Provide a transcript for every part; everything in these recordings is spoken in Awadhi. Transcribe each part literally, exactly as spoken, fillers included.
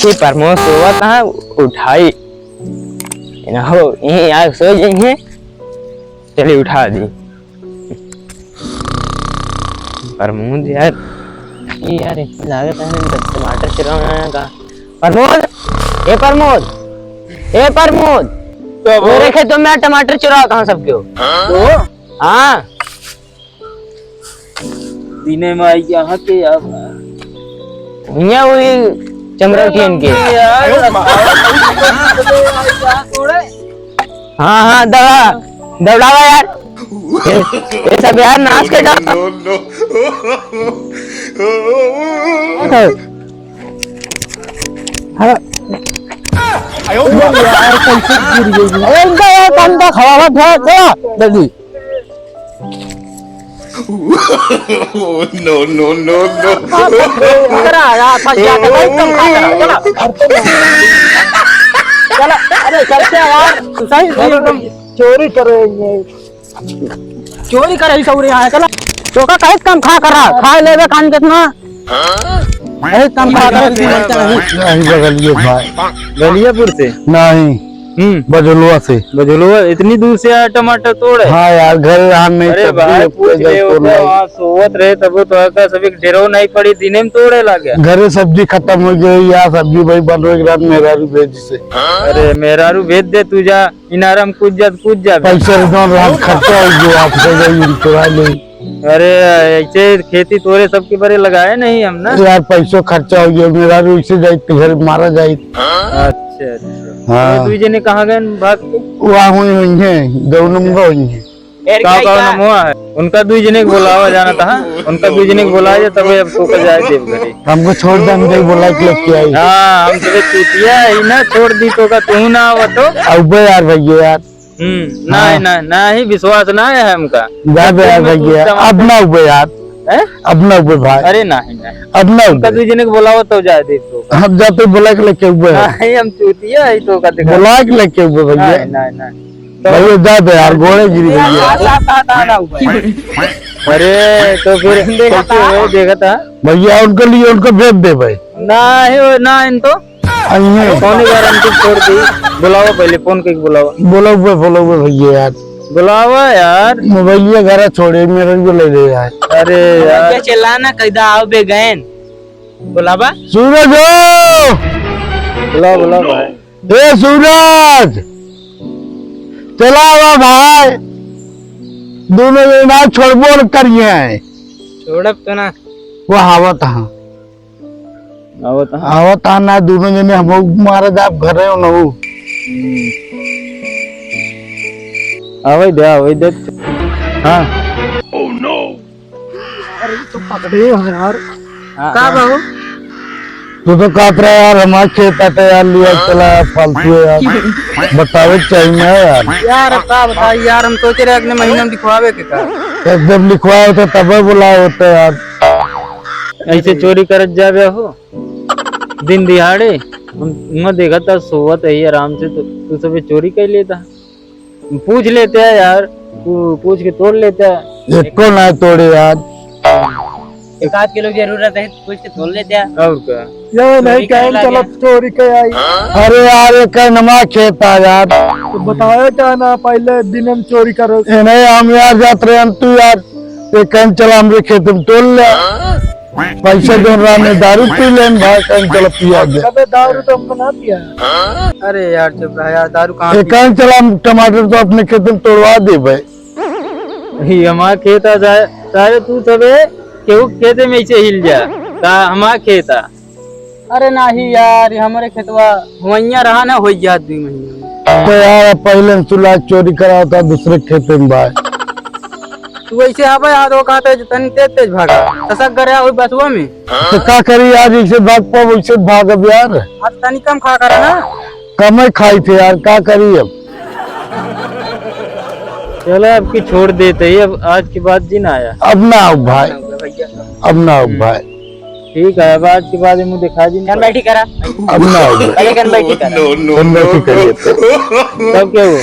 ये प्रमोद सोवत है, उठाई। ना हो, यहीं आग सो जाइए। चलिए उठा दी। प्रमोद यार, ये यार, लागत है ना, टमाटर चुराना है का? प्रमोद, ए प्रमोद, ए प्रमोद, क्या बोल? मेरे खेतों में टमाटर चुरा कहाँ सबके हो? हाँ? तो? हाँ। दिने में आई यहाँ के अब। यहाँ वही चमरौठियन के। यार, हाँ, हाँ, दौड़ा, दौड़ावा यार। ये, ये सब यार नाश के डाल। No, no। हाँ। यार, कैसे गिर गई? अरे, इनका यार, काम का खराब है, थोड़ा, थोड़ा, जल्दी। No, no, no, no। करा, यार, फंस गया था, भाई, तुम खा करा, चला। चला, अरे, चलते हैं यार, सही, सही, एकदम। चोरी करेंगे। चोरी करे ही सौरे यहाँ है, चला। तो का कहे कम खा करा, खा लेबे खान कितना? कहे कम खा करे, नहीं, बगलिए भाई। गलियापुर से? नहीं। हम्म। बजलुआ से। बजलुआ, इतनी दूर से आया टमाटर तोड़े? हाँ यार, घर यहाँ नहीं, अरे सब्जी भाई, पूछ ले, वो तो वहाँ सोवत रहे, तब तो आका सभी डेरो नहीं पड़ी, दिने में तोड़े लागे। घरे सब्जी खत्म हो गई यार, सब्जी भाई बन रही रात मेहरारू भेज से। अरे मेहरारू भेज दे तू जा, इनारम कूद जा, कूद जा। पैसा एकदम रात खर्चा हो गया, आप हो गई, चुरा ले। अरे, ऐसे खेती तोरे सबके बरे लगाए नहीं हम ना। यार, पैसो खर्चा हो गया, मेहरारू ऐसे जाइत, घर मारा जाइत। अच्छा, अच्छा। हाँ। तो दुई जने कहाँ गए भाग के? वहाँ हुई, हुई है, दो नंबर हुई है। का, का नमवा है? उनका दुई जने के बोलावा जाना था, हाँ? उनका दुई जने के बोलावा जाए, तबे अब तोका जाए देव घरे। हमको छोड़ दे, हम नहीं बोला कि लेके आई। हाँ, हम तेरे चूतिया ही ना, छोड़ दी तोका, तू ना आवा तो। अब यार भैया यार, हम्म, हाँ। नहीं, नहीं, नहीं, विश्वास नहीं है हमका। जा बे यार भैया, अब ना हुए यार। हैं? अब ना हुए भाई। अरे नहीं, नहीं। अब ना हुए। हमका दुई जने के बोलावा तो जाए दे तो। हम जाते बोला के लेके हुए हैं। नहीं, हम चूतिया है तो का दिखा। बोला के लेके हुए भैया। नहीं, नहीं, नहीं। तो भैया जा बे यार, गोड़े गिरी भैया। ना, ना, ना, ना हुआ। अरे, तो फिर देखा था? कैसे हो, देखा था? भैया उनके लिए उनको भेज दे भाई। नहीं, वो ना इन तो। अइहे। कौन गारंटी छोड़ दी? बुलावा पहले, फोन करके बुलावा। बोलो बे, बोलो बे भैया यार। बुलावा यार। मोबाइल ये घरा छोड़े, मेरे को ले ले यार। अरे यार। चिल्लाना कैदा आओ बेगैन। बुलावा। सूरज हो। बुलावा, बुलावा भाई। ए सूरज, चला आवा भाई। दोनों ये ना छोड़बो न करिए। छोड़ब तो ना। वो आवत हाँ। आवत हाँ। आवत हाँ ना, दोनों जने हम मारे जाब घरे हो ना हो। हम्म। आवे दे, आवे दे। हाँ। अरे, ये तो पकड़े हो यार। हाँ, का हाँ। बाबू? तू तो कहत रहा यार, हमार खेत आटे यार, लिया चला यार, फालतू है यार। बतावे के चाहिए ना यार। यार, अब का बताई यार, हम सोचे रहे अगले महीना में लिखवावे के का। तो जब लिखवाए होते तबे बुलाए होते यार। ऐसे चोरी करत जावे हो दिन दिहाड़े, हम मैं देखा था सोवत है आराम से, तो तू सबे चोरी कर लेता। पूछ लेते हैं यार, तू पूछ के तोड़ लेते हैं। एको ना तोड़े यार। एक आध किलो जरूरत है, पूछ के तोड़ लेते हैं। और का? ये नहीं चोरी करे कहन लागे। चलो चोरी के आई। अरे यार, ये कहनमा खेत आ यार। तो बताओ क्या ना, पहले दिन हम चोरी करो। ये नहीं, हम यार जात रहे, हम तू यार, ये कहन चला हमरे खेत में तोड़ ले। पैसा जोन रहा में दारू पी लेन भाई, कहीं चलो पिया दे। अबे दारू तो हमको ना पिया। अरे यार चुप रह यार, दारू कहाँ ये पी- कहीं चला हम टमाटर तो अपने खेत में तोड़वा दे भाई। ये हमार खेत आ जाए, सारे तू सबे केहू खेते में ऐसे हिल जा, का हमार खेत आ? अरे नाही यार, ये हमरे खेतवा हुआइया रहा ना, हो गया दुई महीने में। तो यार पहले से तू लाग चोरी करावता दूसरे खेते में भाई। तू ऐसे आवे यार, वो कहते जो तनी तेज तेज भागा। ससक गरे हुई बसवा में। तो का करी यार, जैसे भाग पाओ वैसे भागब यार। आज तनी कम खा करा ना। कमे खाई थे यार, का करी अब। चलो अब की छोड़ देते ही, अब आज के बाद जिन आया। अब ना आओ भाई, अब ना आओ भाई। ठीक है, अब आज के बाद मुँह दिखा जिन। कन बैठी करा। अब ना आओ भाई। अरे कन बैठी करा। कन बैठी करिए तो। तब क्या हुआ?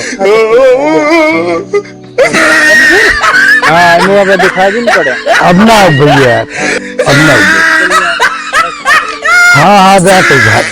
हाँ, मुँह अब दिखा जिन पड़े। अब ना आओ भैया, अब ना आओ। हाँ, हाँ, जा तो भाई।